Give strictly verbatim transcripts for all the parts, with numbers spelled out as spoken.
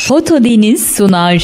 Fotodeniz sunar.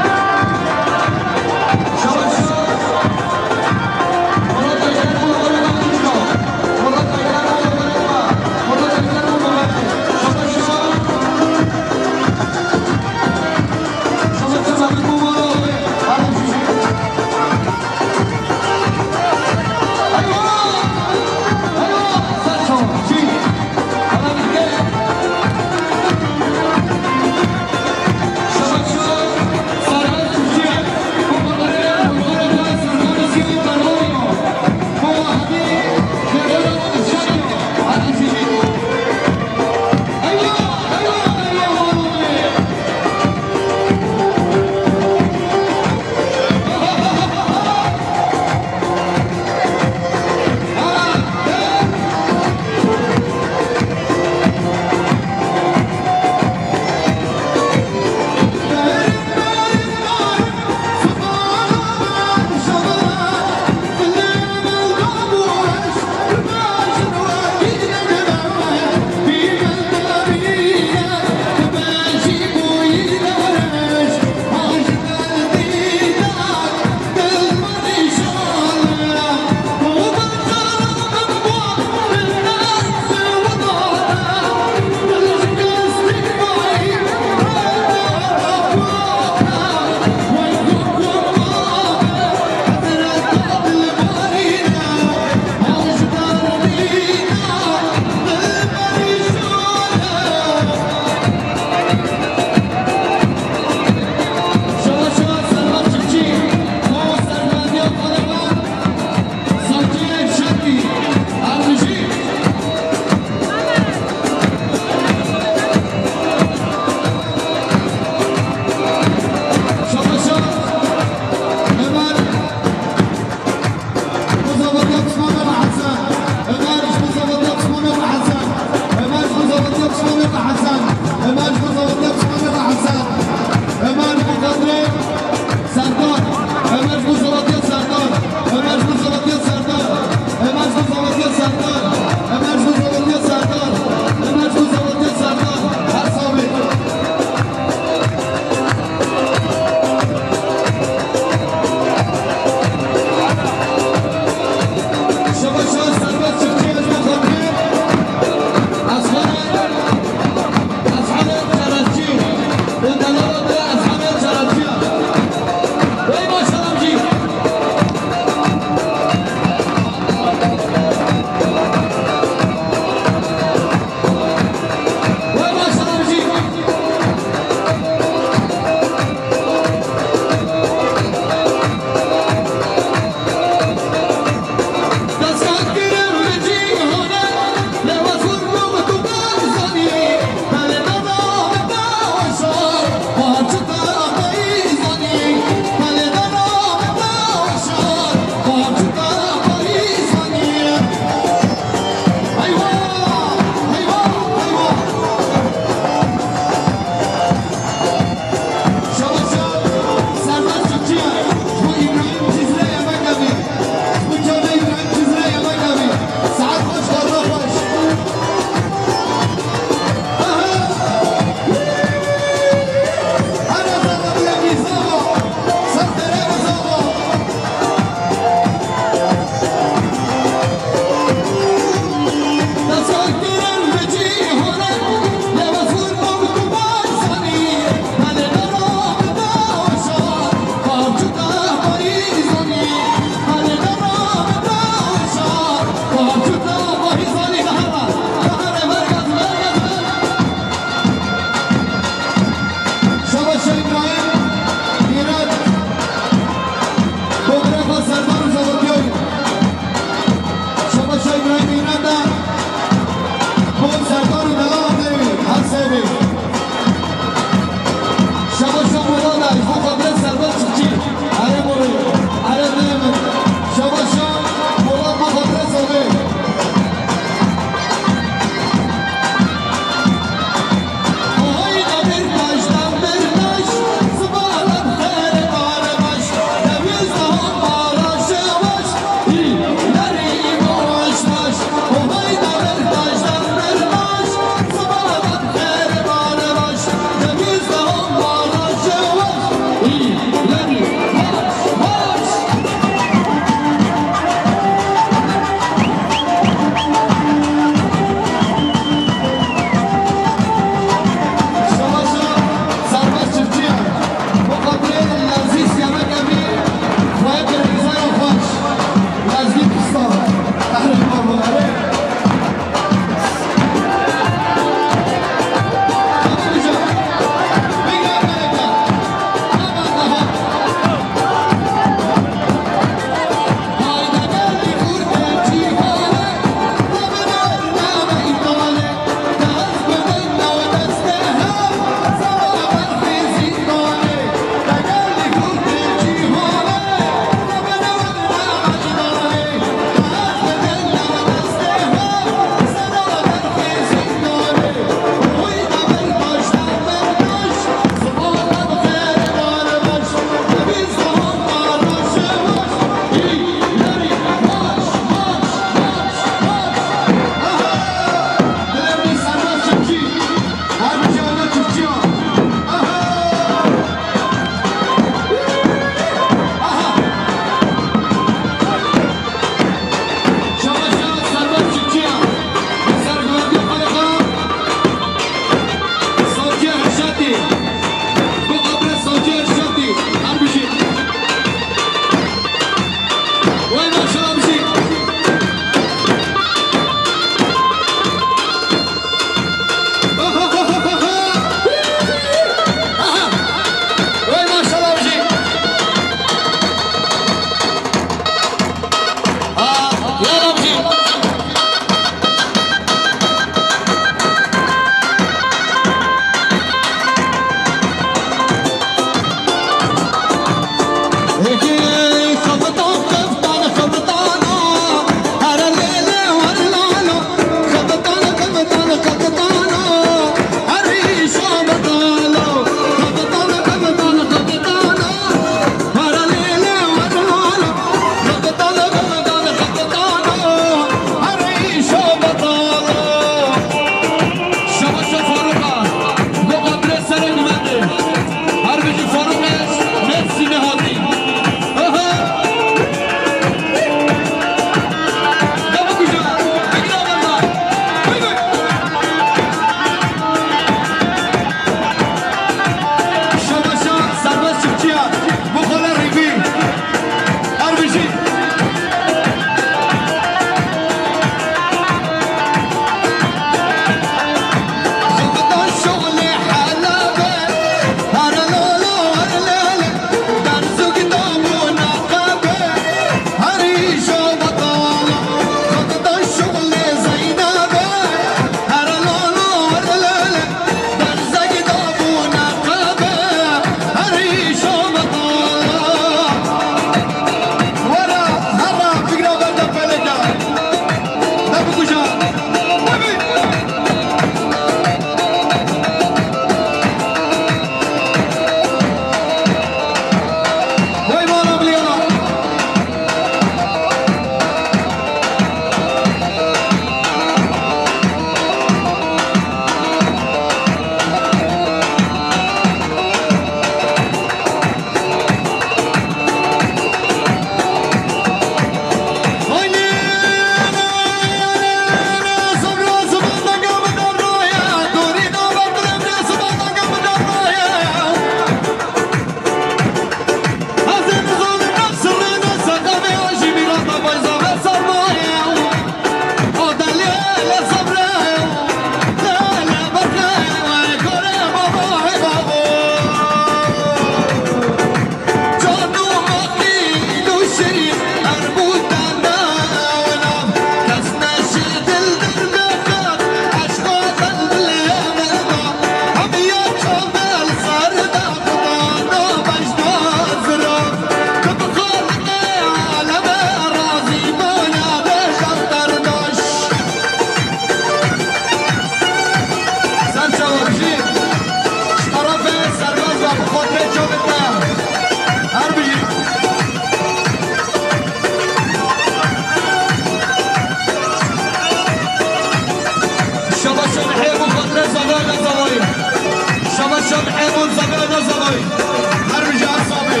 Her bijî, her sabî.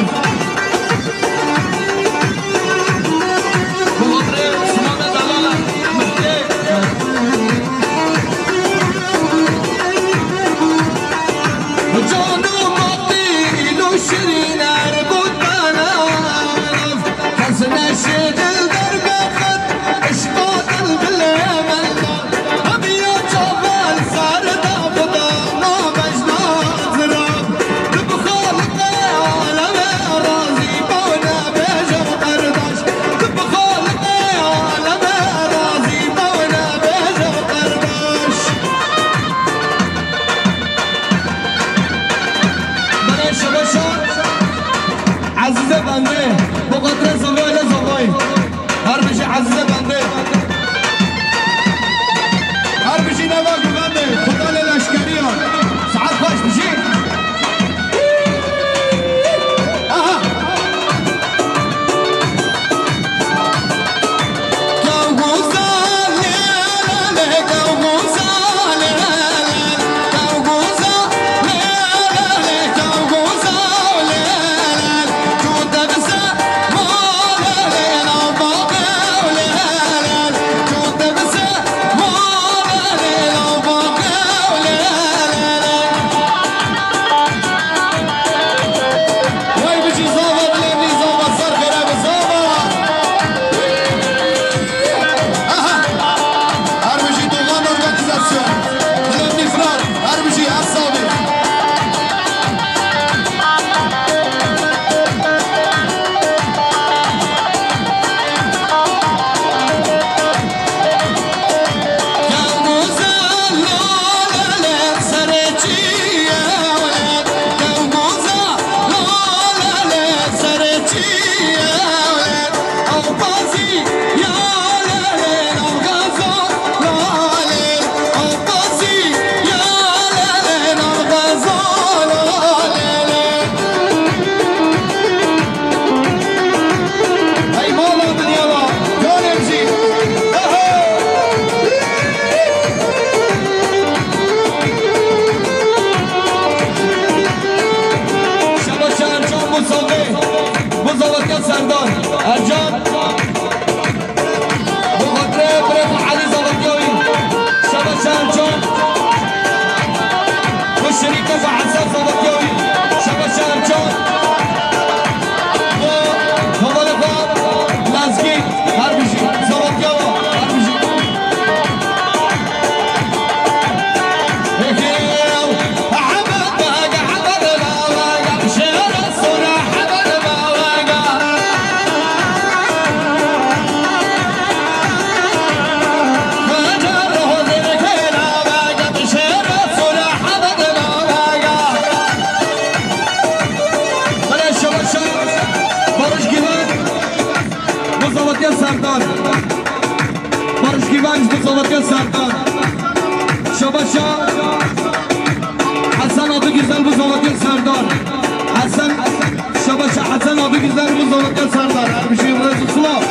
Bi xatirê Sinan Delal, Muftê. Can û matî û şirîn er bû te nav, kes neşê dil derbe xet, eşqa dil dilê me da. Hemiya çavan ser da bida, nabej nazira. Tu bi Xaliqê aleme razî be, nabêje qerdaş. Tu bi Xaliqê aleme razî be, nabêje qerdaş. Belê şebeşa Ezîze bendê, bu qatre zavê ele zavayî. Her bijî Ezîze bendê. Her bijî nava guvendê, Xuda lê leşkeriya. Saet xweş bijî. Aha. Wey bijî zava, dilê min zava, ser xêre bi zava. Aha! Her bijî dogan organizasyon. Dilê min firar, her bijî, her savî. Hey mala dinya la, canê jî. Aha! Şebaşa Ercan Musavê, bu zavetiya Serdar. Ercan. Bu xatirê birê xwe Elî zavetiya wî. Şebaşa Ercan. Bu şirîkê xwe Hesen zavetiya wî. Şebaşa Ercan. Bu hevalê xwe Lezgî. Her bijî. Zavetiya we. Her bijî. Êkê. Belê şebaşa Barış Güven, bu zavetiya Serdar. Barış Güven, bu zavetiya Serdar. Şebaşa Hasan Adı Güzel, bu zavetiya Serdar. Hasan, şebaşa Hasan Adı Güzel, bu zavetiya Serdar. Her bijî, rêz û silav.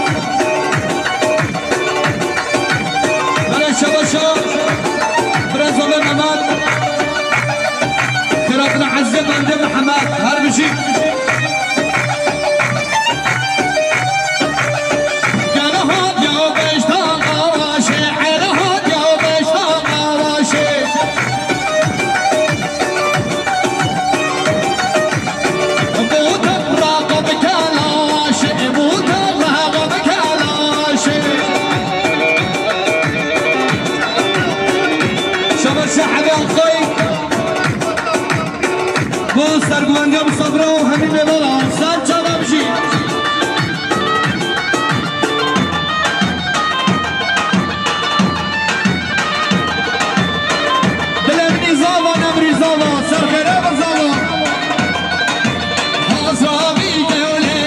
Belê şebaşa, birêz Mehmet. Xêratina Ezîze bendê Mihemed. Her bijî. Gel hat ya beşta qavaşê, el hat ya beşta qavaşê. Bu toprağa bi kelaşê, bu toprağa bi kelaşê. Şebaşa Elî Akay. Bu serguvendiya misafira û hemî mêvanan ser çava bijî. Dilê min î zava, ne min î zava, ser xêre be zava. Hazabî kewlê.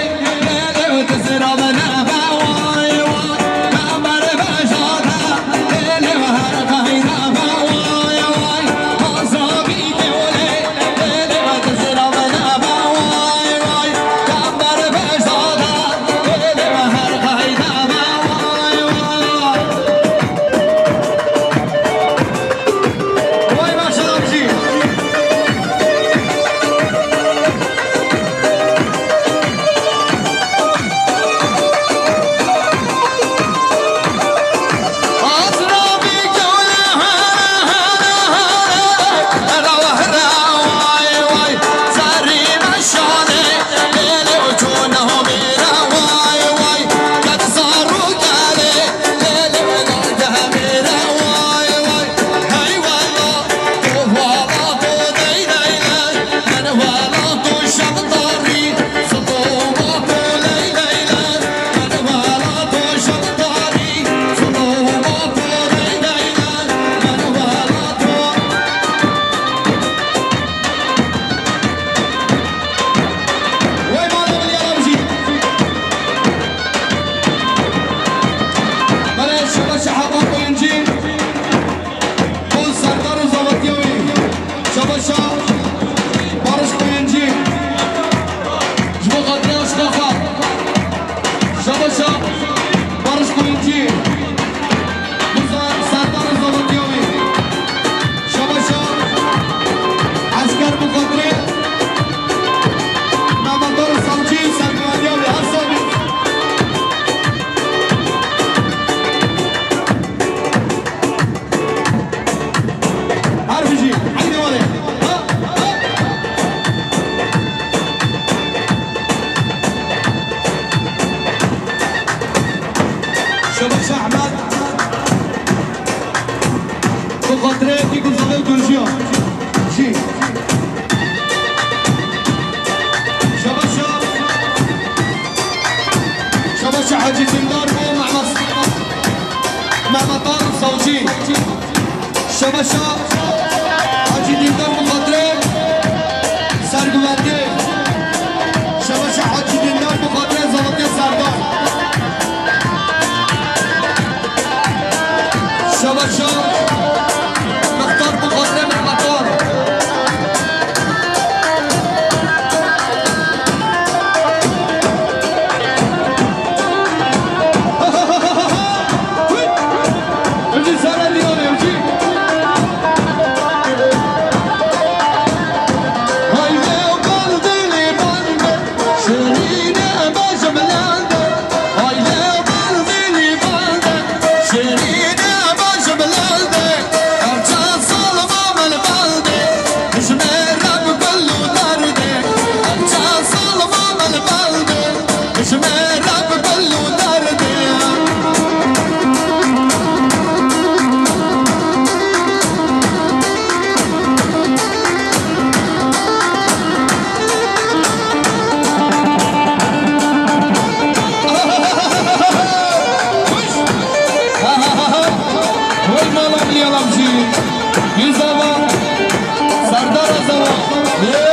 Hacî Dîndar bû Mehmet, Mehmet Al Savcî. Şebeşa Hacî Dîndar bi xatirê sergumendê. Şebeşa Hacî Dîndar bi xatirê Zalatê Serdar. Şebeşa Mextar bi xatirê Mehmetan. Evcî sere lîyonê, evcî. Hayde bal dili bal. Şirîne bajim lal de, hayde bal dili bal de. Şirîne bajim lal de, her çar sal mamel bal de. Ji me re bi gul û dar de, her çar sal mamel bal de. Ji me re bi gul û dar de. Wey mala milî alam jî. Yuzava. Serdar Azava. Ye.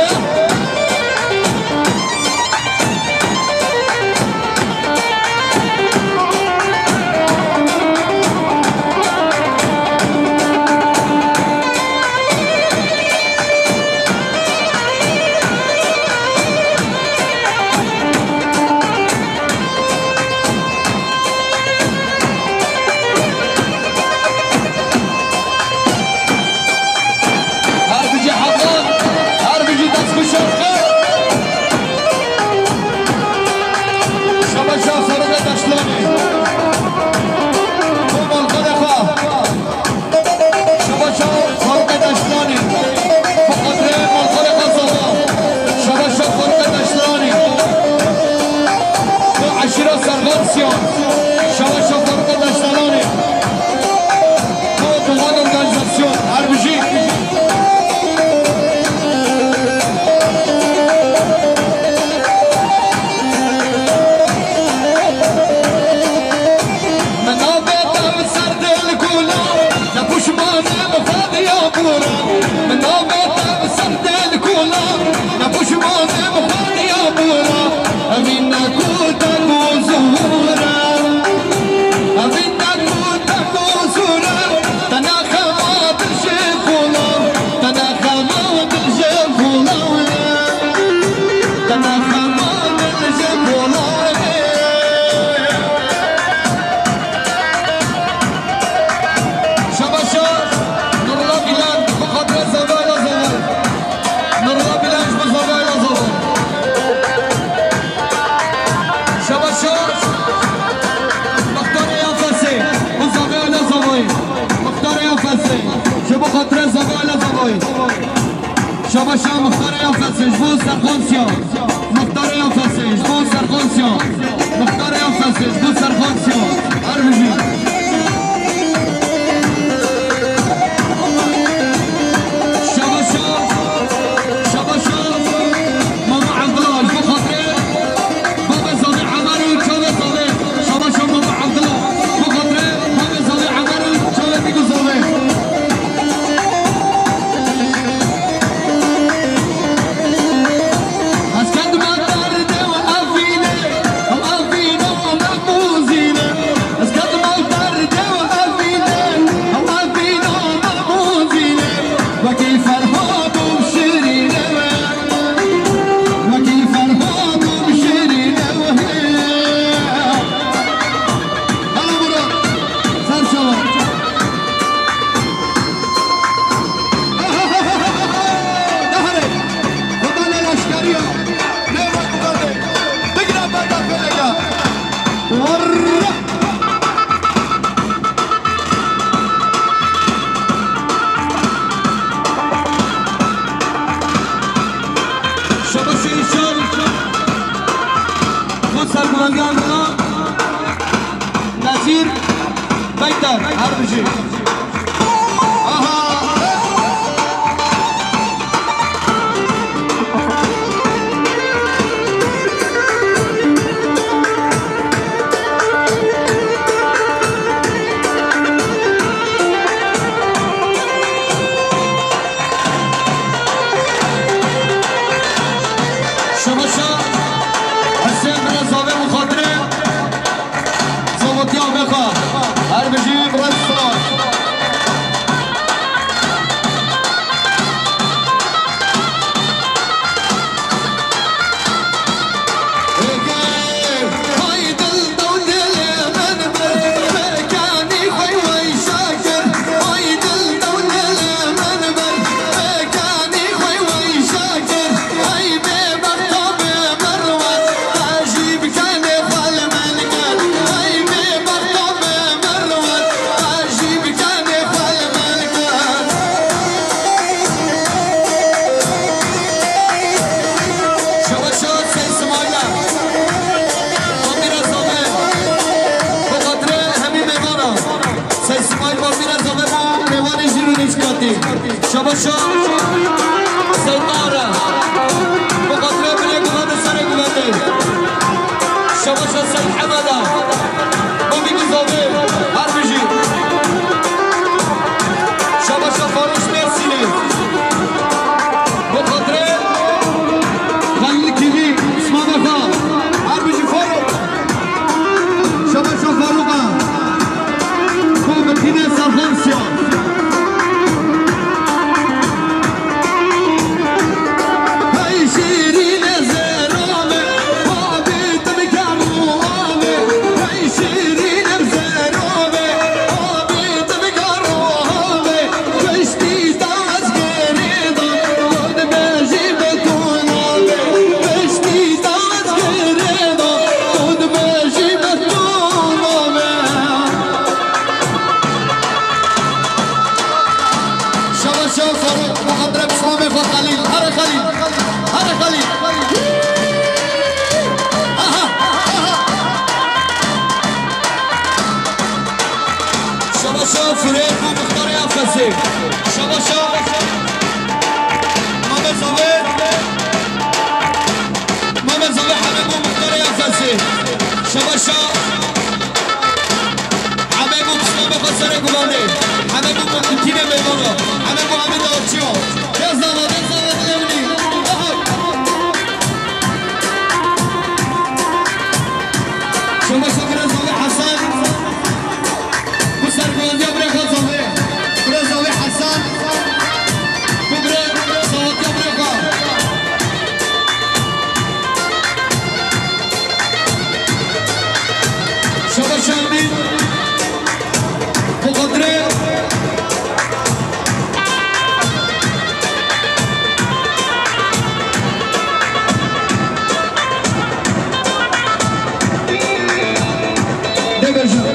Her bijî Hezan, her bijî dest bi şerf kir. Şebeşa Ferûqê Deşlanê. Komal Xelefa. Şebeşa Farûqê Deşlanê. Bi xatirê Farûqê Xezaba. Şebeşa Farûqê Deşlanê. Bi eşîra Serxan Siyan. Şebeşa Farûqê Deşlanê. Bi Doğan Organizasyon. Her bijî. Min navê te bi ser dil kula, ne puşman im xwediya bûra. Min navê te bi ser dil kula, ne puşman im xwediya bûra. Evîn ne ku te ku zûra. Evîn ne ku te ku zûra. Te ne xema dil ji kula. Te ne xema dil ji kula. Şebeşa Nurla Bilan, bi xatirê Zava Elazığ. Nurla Bilan ji bo Zava Elazığ. Şebeşa Muxtarê ya Fesê, bo Zava Elazığ. Muxtarê ya Fesê, ji bo xatirê Zava Elazığ. Şebeşa Muxtarê ya Fesê ji bo Serxan Siyan. Muxtarê ya Fesê ji bo Serxan Siyan. Muxtarê ya Fesê ji bo Serxan Siyan. Her bijî. Şebeşa, Şebeşa Mama Evdila ji bo xatirê Bavê Zavê Emer û çavê Zavê. Şabaş Mama Evdila. Bi xatirê Bavê Zavê Emer û çavê Dîk û Zavê. Ez kedime derdê û evînê, ew evîne û memûzîne. Ez kedime derdê û evînê, ew evîne û memûzîne. Wekî Ferhad û Şirîne. Wekî Ferhad û Şirîne wehê. Hala bura. Ser çava. Nehare. Xwedane leşkeriya. Nêva xwedane. Bigre berda feleka. Warra. Şebeşê Îşan, xwe serguvendiyan dida Nezîr Beyter, her bijî. Aha! Şabaşa Seytara. Bi xatirê binê guvendê serê guvendê. Şabaşa Seyt Hemeda. Mamî Gizavê. Her bijî. Şabaşa Faroş Mersînê. Bi xatirê Xelîl Kîvî. Pismamê xwe. Her bijî Farok. Şabaşa Faroka. Xwe bi tînê serxan siya. Hey şîrîne zerame, abê te bi ker û avê. Hey şîrîne zerame, abê te bi ker û avê. Piştî te ez gerê da, tu dibêjî bi tu navê. Piştî te ez gerê da, tu dibêjî bi tu navê. Şabaşa Faruk, bi xatirê pismamê xwe Xelîl. Here Xelîl. Here Xelîl. Aha, aha. Şabaşa Furê bû muxtarê Efesê. Şabaşa Mame Zavê. Mame Zavê hemê bû muxtarê Efesê. Şabaşa Hemê bû pismamê xwe serê guvendê. Hemê bû mintînê mêvana. Hemê bû hemê dawçiya. Dê zava, dê zava, dê evnî. Aha. Şabaşa Birê Zavê Hesen. Bi serguvendiya birê xwe Zavê. Birê Zavê Hesen. Bi birê Zavê birê xwe. Şabaş Şamî, bu kadre. Ne vereceğim?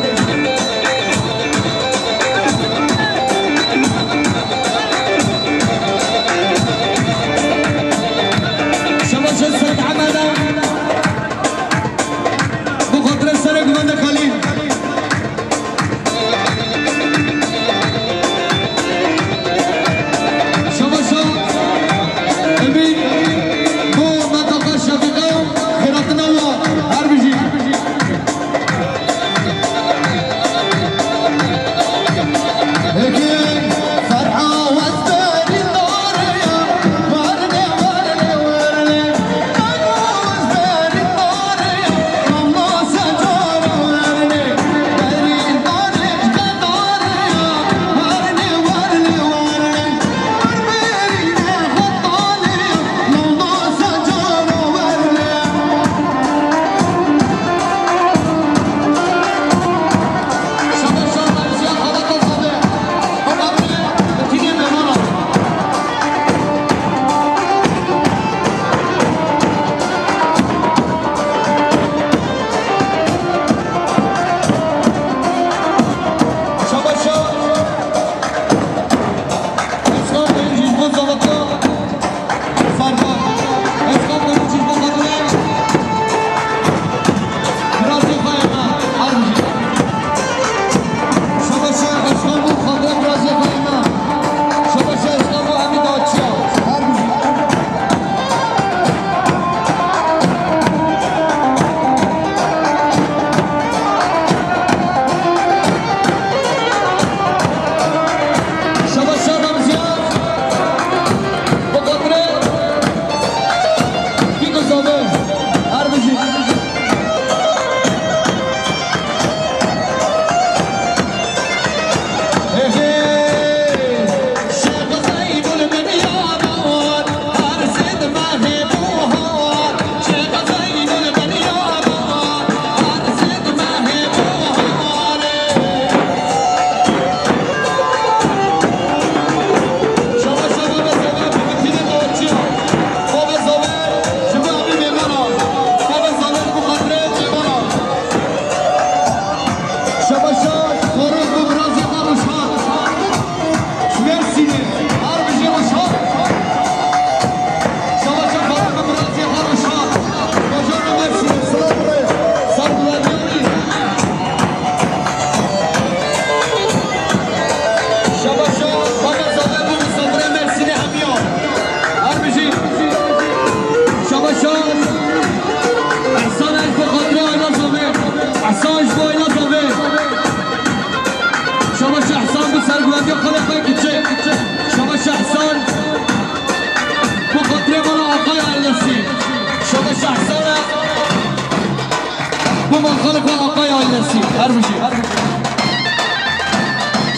Şabaş Seyit Ahmet'e. Bu kadre serek Mehmet Halil. Şabaşa Emîn, bu mentaqa Şefîqe, xêratina wa, her bijî. Heke Ferha wez berî dare ya, warne, warne, warne.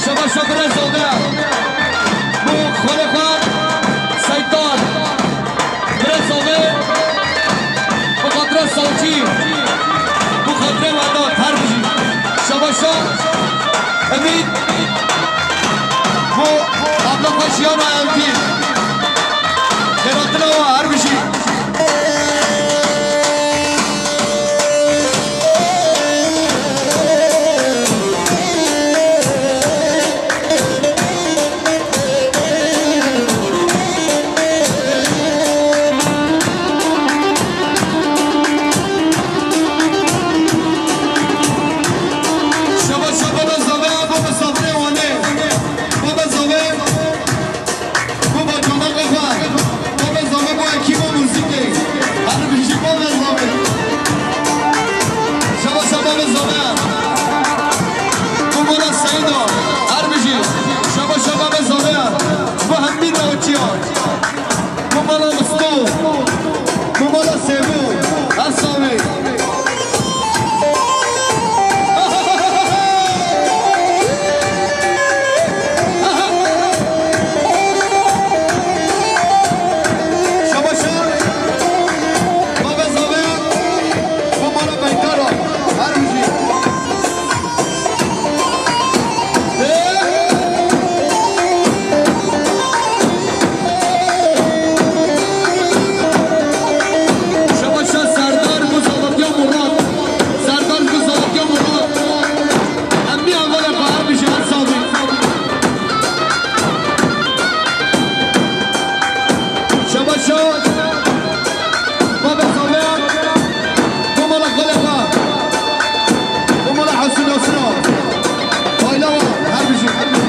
Şabaş şo birê zave. Bu xwelê xwe Seydan. Birê zave. Bu xatirê Savcî. Bu xatirê Vedat. Her bijî. Şabaş şo. Emîn. Bu abla xwe jiyana evdî. Xêratina we her bijî. Şaba şaba be zave, baba zave wane. Baba zave. Bu bacana kafa. Baba zave bu ekiba muziki. Her bijî baba zave. Şaba şaba be zave. Bu bana Seyda. Her bijî. Şaba şaba be zave. Bu hemî davetçiya. Bu bana Mustafa. Bu bana Sebu. Her savi. Şabaşa, Babê Zavê, Komara Beykara, her bijî. Şabaşa Serdar, bu zavatiya Murat. Serdar, bu zavatiya Murat. Em niha vale xwe her bijî her sabî. Şabaşa. Baba Samer. Komara Xalifa. Komara Hasan Yasina. Paylava. Her bijî. Her bijî.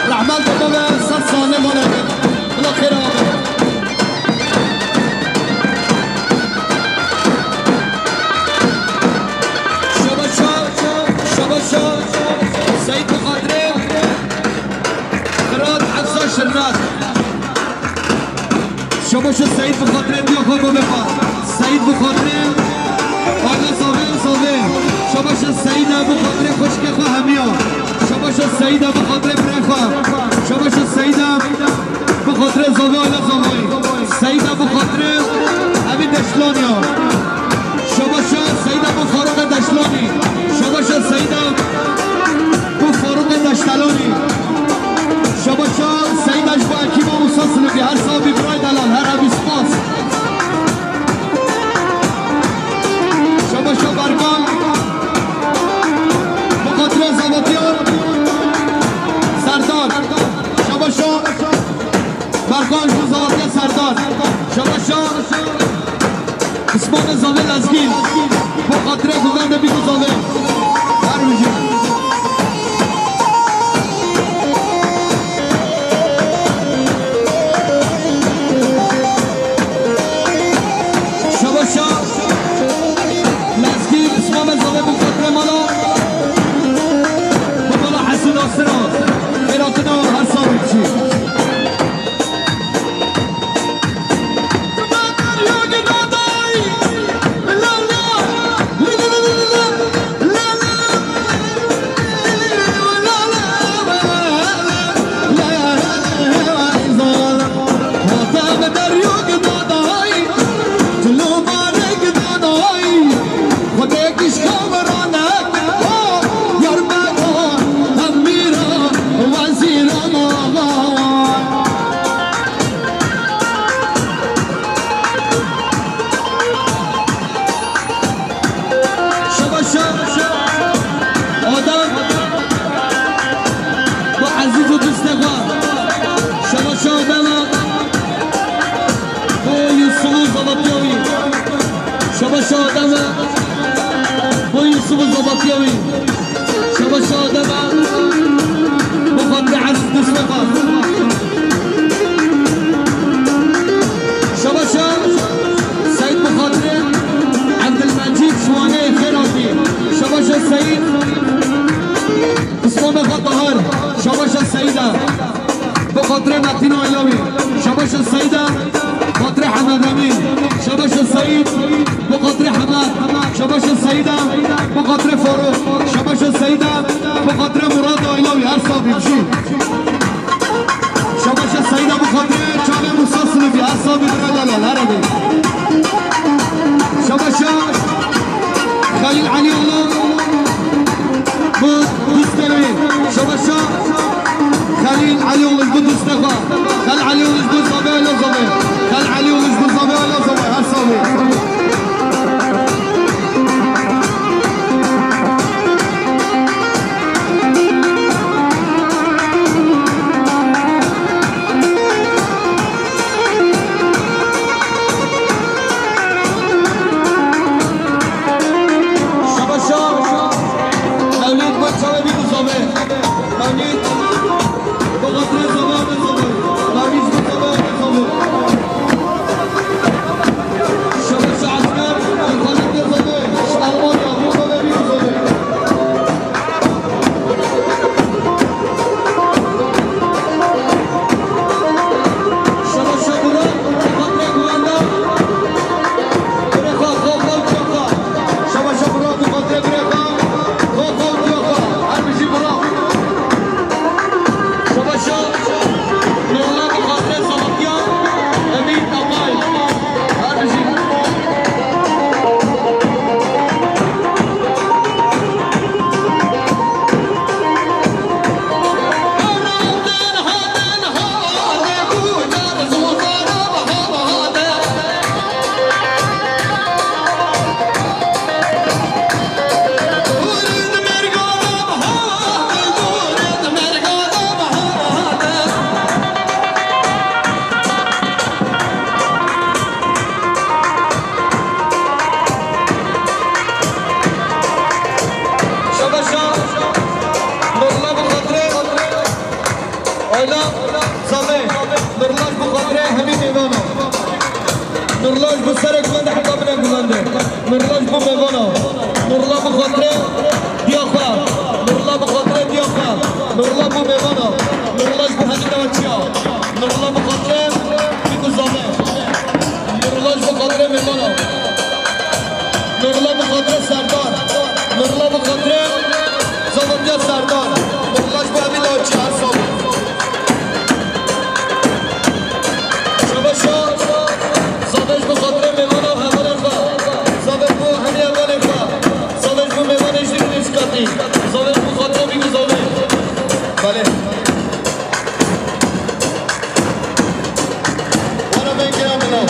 Rehmet baba ve sed sane mane. Bila xêr abi. Şabaşa, şabaşa, Seyîd Bixatirê, Xirat Hefsa Şirnak. Şabaşa Seyîd Bixatirê diya xwe bavê xwe. Seyîd Bixatirê, Aga Zavê Zavê. Şabaşa Seyîda Bixatirê xweşikê xwe hemiya. Şabaşa Seyîda Bixatirê birê xwe. Şabaşa Seyîda Bixatirê Zavê Aga Zavê. Seyîda Bixatirê evî Deşlaniya. Şabaşa Seyda bu Farûqê Deşlanî. Şabaşa Seyda bu Farûqê Deştelanî. Şabaşa Seyda ji bo ekîba Musa Silivî. Her sabî biray delal, her evî spas. Şabaşa Berkan. Bi xatirê Zavatiyan. Serdar. Şabaşa Berkan ji bo Zavatiya Serdar. Şabaşa. Pismane Zavê Lezgîn. Bo xatirê Guldan de bî ku Zavê. Her bijî. Şabaşa Lezgîn, Pismane Zavê bo xatirê mala. Bo mala Hesûd Asira. Xêratina her sabî çî. Şabaşa Adem. Bu Ezîz û distê xwe. Şabaşa Adem. Bu Yusuf û Zalatyawi. Şabaşa Adem. Bu Yusuf û Zalatyawi. Şabaşa Adem. Bu xatirê Ezîz distê xwe. Şabaşa Seyîd bi xatirê Evdilmecîd Şiwanê xêr hatî. Şabaşa Seyîd. Şabaşa Seyda, bi xatirê Farûq. Şabaşa Seyda, bi xatirê Murad Aylawi, her sabî bijî. Şabaşa Seyda, bi xatirê çavê Musa Silivî, her sabî bira delal, her hebî. Şabaşa Xelîl Elîoğlu, bi dustê wî. Şabaşa Xelîl Elîoğlu ji bo dustê xwe. Xelîl Elîoğlu ji bo zavê Elazavê. Xelîl Elîoğlu ji bo zavê Elazavê. Her sabî. Şabaşa. Mevlîd bo çavê wî dizavê. Mevlîd. Bo xatirê zava dizavê. Mevlîd bo çavê wî dizavê. Şabaşa Esker. Xalid dizavê. Ji Almanya. Bo çavê wî dizavê. Şabaşa, Nurla bi xatirê, Ayla, Zame, Nurla ji bo xatirê hemî mêvana. Nurla ji bo serê gulendê heta binê gulendê. Nurla ji bo mêvana. Nurla bi xatirê diya xwe. Nurla bi xatirê diya xwe. Nurla bo mêvana. Nurla ji bo hemî navçiya. Nurla bi xatirê wî ku Zame. Nurla ji bo xatirê mêvana. Nurla bi xatirê Serdar. Nurla bi xatirê zavetiya Serdar. Nurla ji bo hemî navçiya, her sabî. Şabaşa, Zame ji bo xatirê mêvana û hevalên xwe. Zame ji bo hemî hevalên xwe. Zame ji bo mêvanê jî rêzikatî. Zame ji bo xatirê wî ku Zame. Belê. Were vengê ya mino.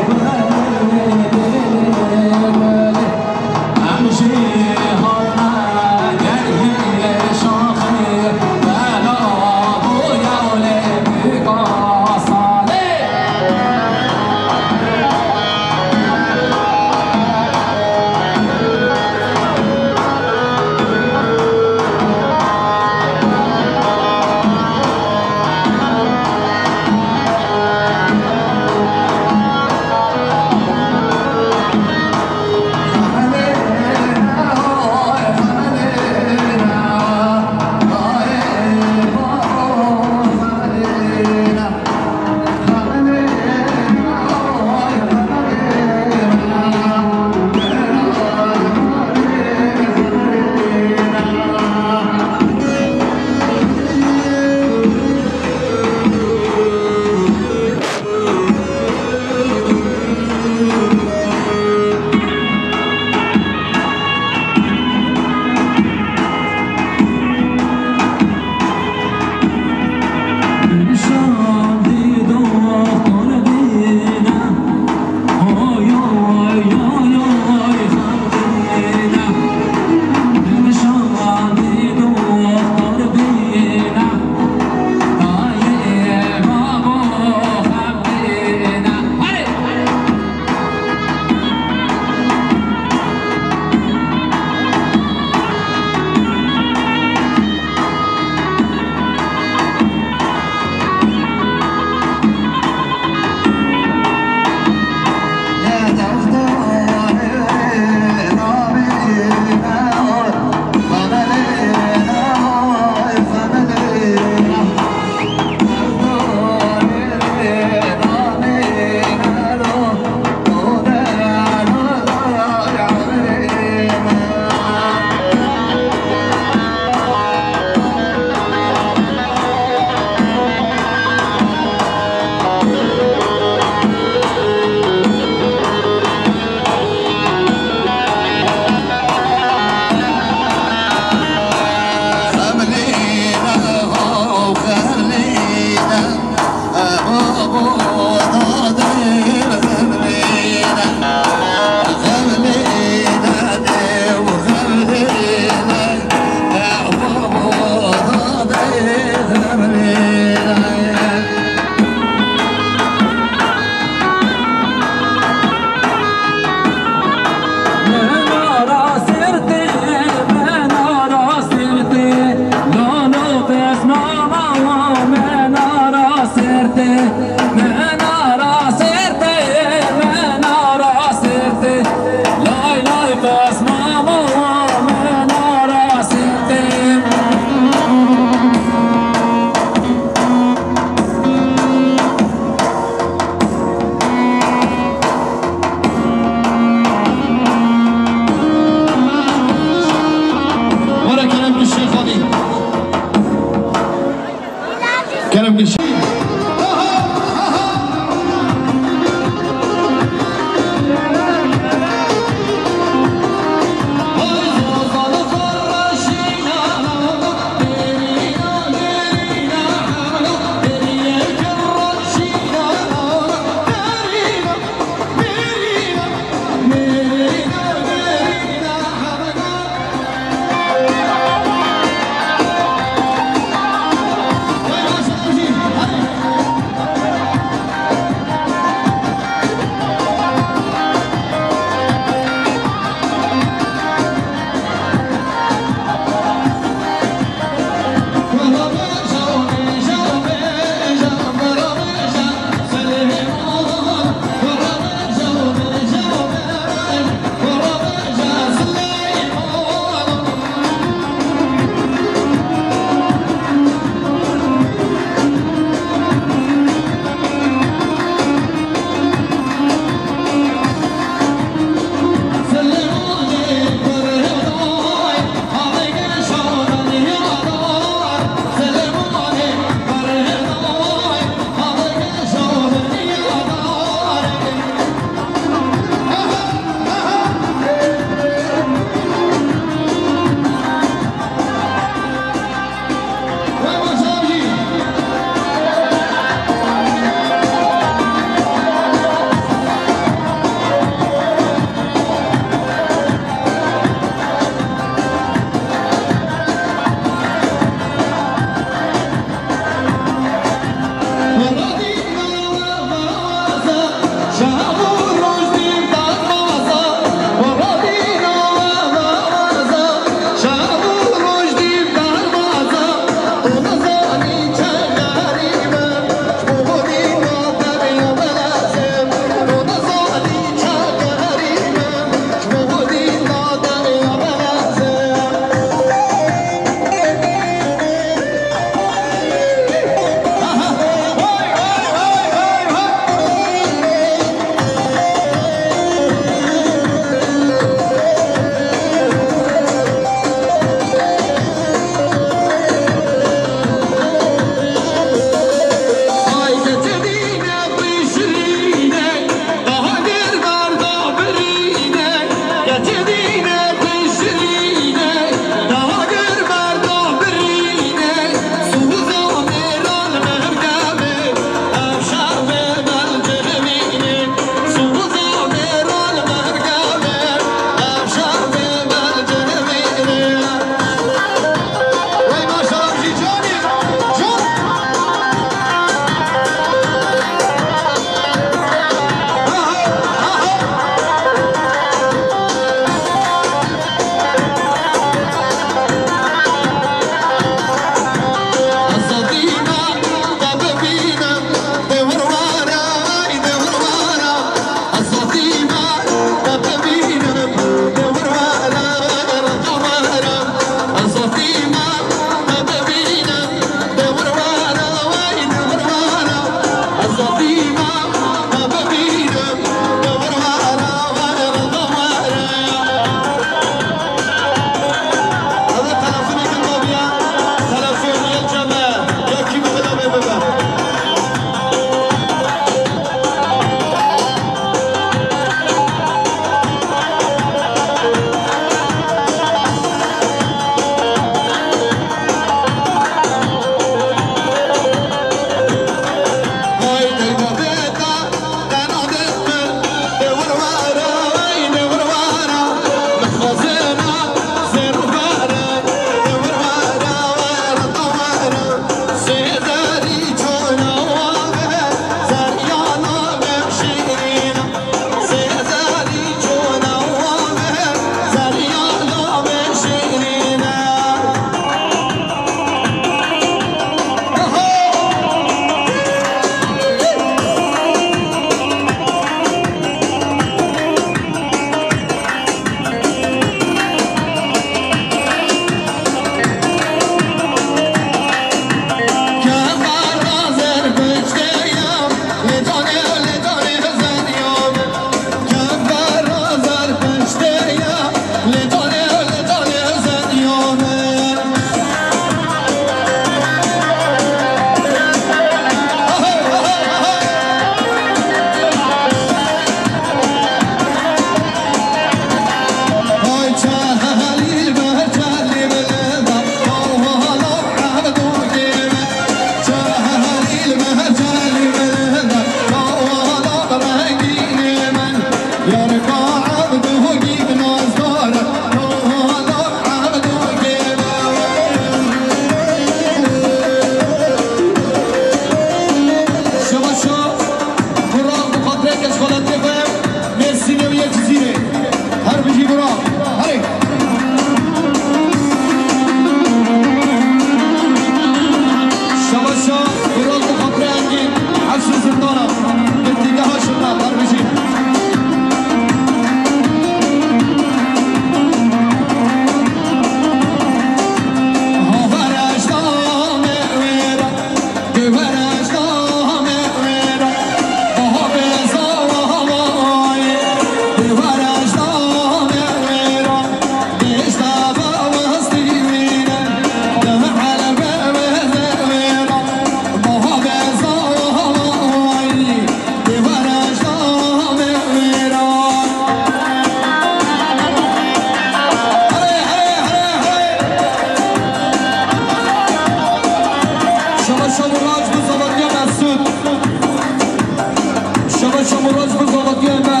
Roj bi zavatiya me.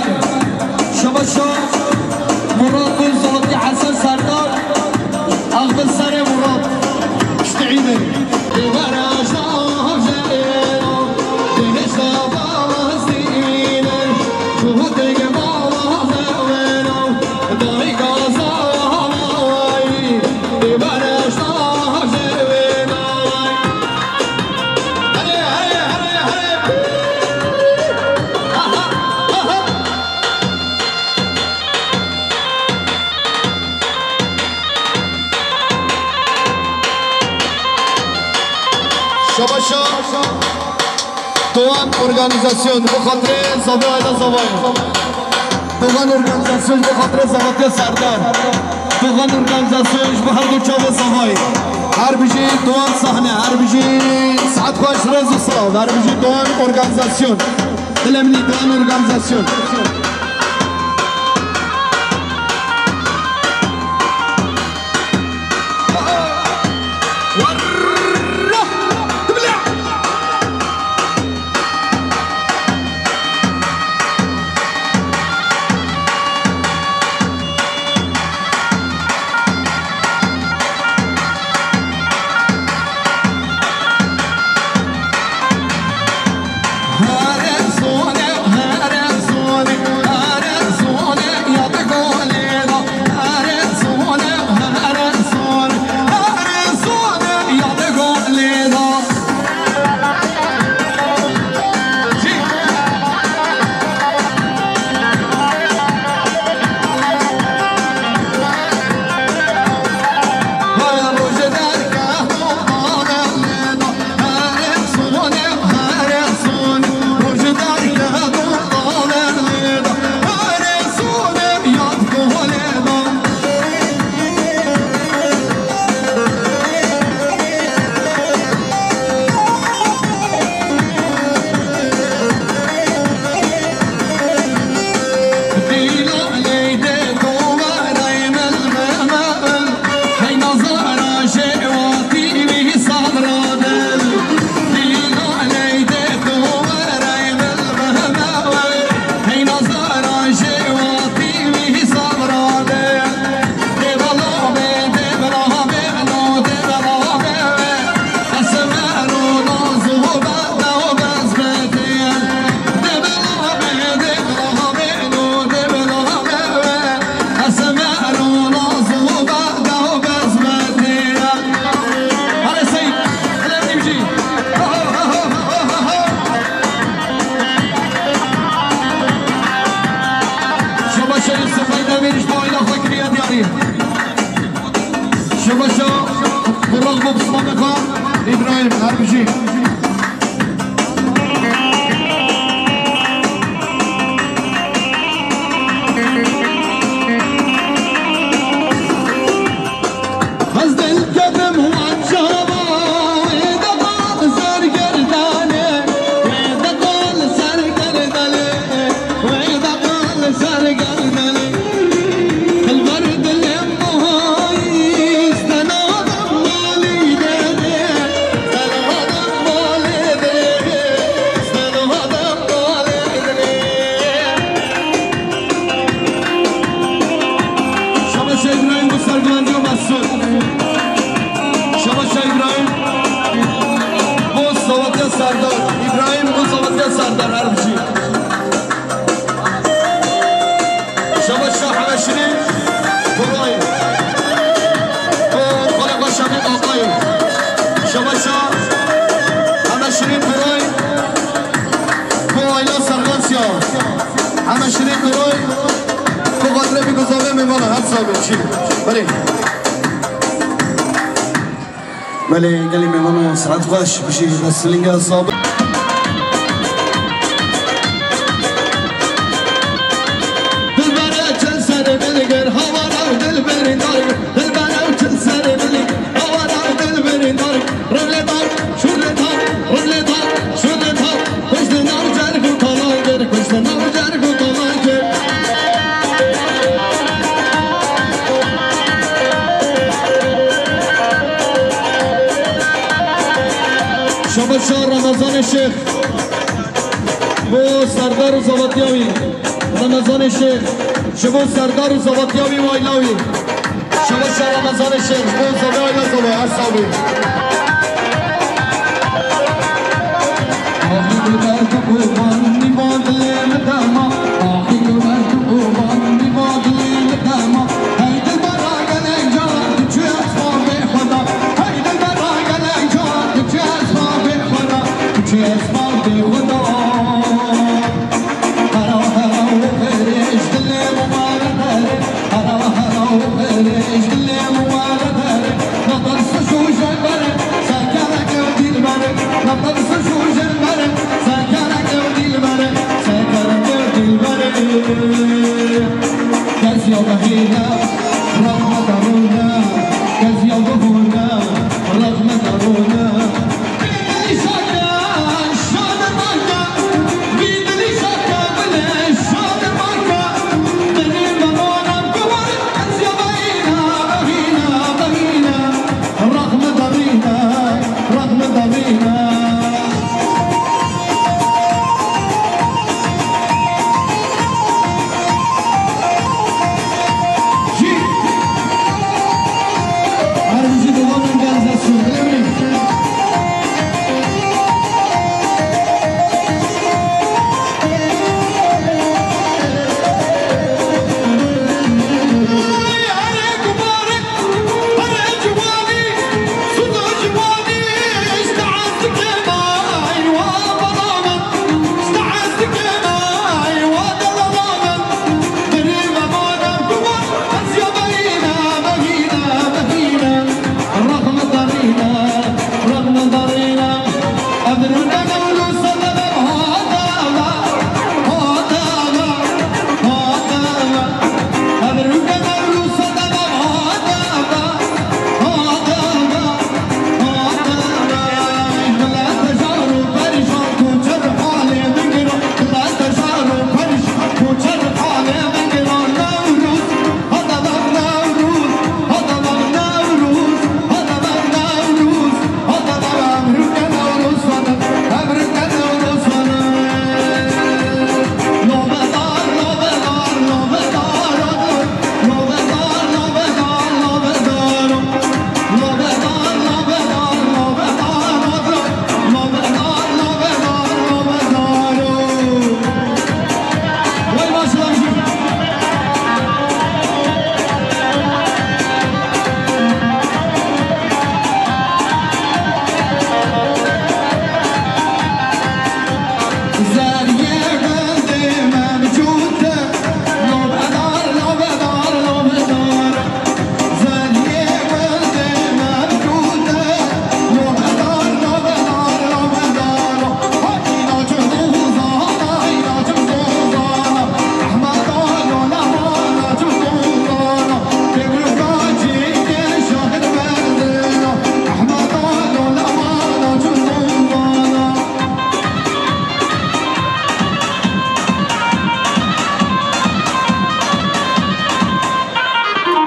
Şebaşa Murat bi zavatiya Hesen Serdar. Axbil serê Murat. Piştî îdê. Şabaşa Doğan Organizasyon, bi xatirê zavê Ayla Zavayê. Doğan Organizasyon, bi xatirê zavatiya Serdar. Doğan Organizasyon, ji bo her du çavê Zavayê. Her bijî Doğan sahne, her bijî saet xweş, rêz û silav. Her bijî Doğan Organizasyon. Dilê min î Doğan Organizasyon. Şebaşa Yusuf Aydemir ji bo ayna xwe kiriye diyarî. Şebaşa Burak Bobslameka İbrahim Erbji. Ez dilketim wan çava, wê deqal ser gerdanê, wê deqal ser gerdanê, wê deqal ser gerdanê. Dilber dilê min hay, stenadem malî dede, stenadem malî dede, stenadem malî dede. Şabaşa İbrahim bo sergilandiya Mesut. Şabaşa İbrahim bo zavatiya Serdar. İbrahim bo zavatiya Serdar her bijî. Şabaşa Hemeşirîn Koray. Bo xalê xwe Şefîq Akay. Şabaşa Hemeşirîn Koray. Bo ayna Serxansiya. Heme şirîn diroy, ku xatirê bî ku zavê mêvana her sabê çî. Belê. Belê, gelî mêvano, saet xweş, bijî, dest silinge sabê. Dilbere çil ser bilgir, havara dilberî dar, dilbere çil ser bilgir, havara dilberî dar. Revle dar, şurle dar, revle dar, şurle dar. Kuşte nar cerg û talan kir, kuşte nar cerg û talan kir. Şabaşa Ramazan Şêx. Bu Serdar Serdar û zavatiya wî, Remezanê Şêx, ji bo Serdar û zavatiya wî û aîla wî. Şeweşa Remezanê Şêx, ji bo zavê aîla zavê, hesabê.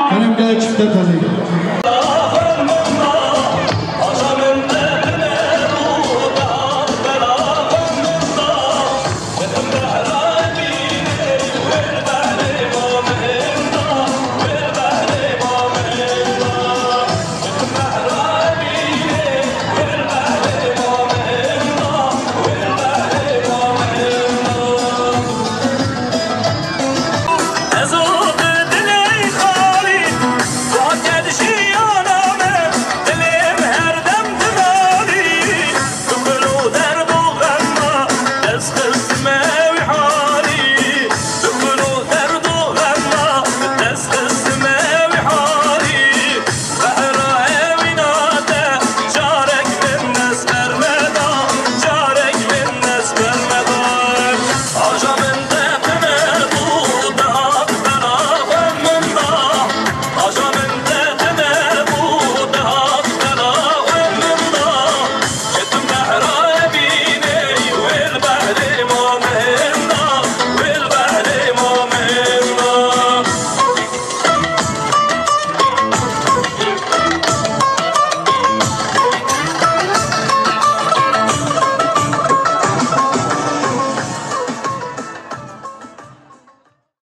Kerem gel çifte tazî.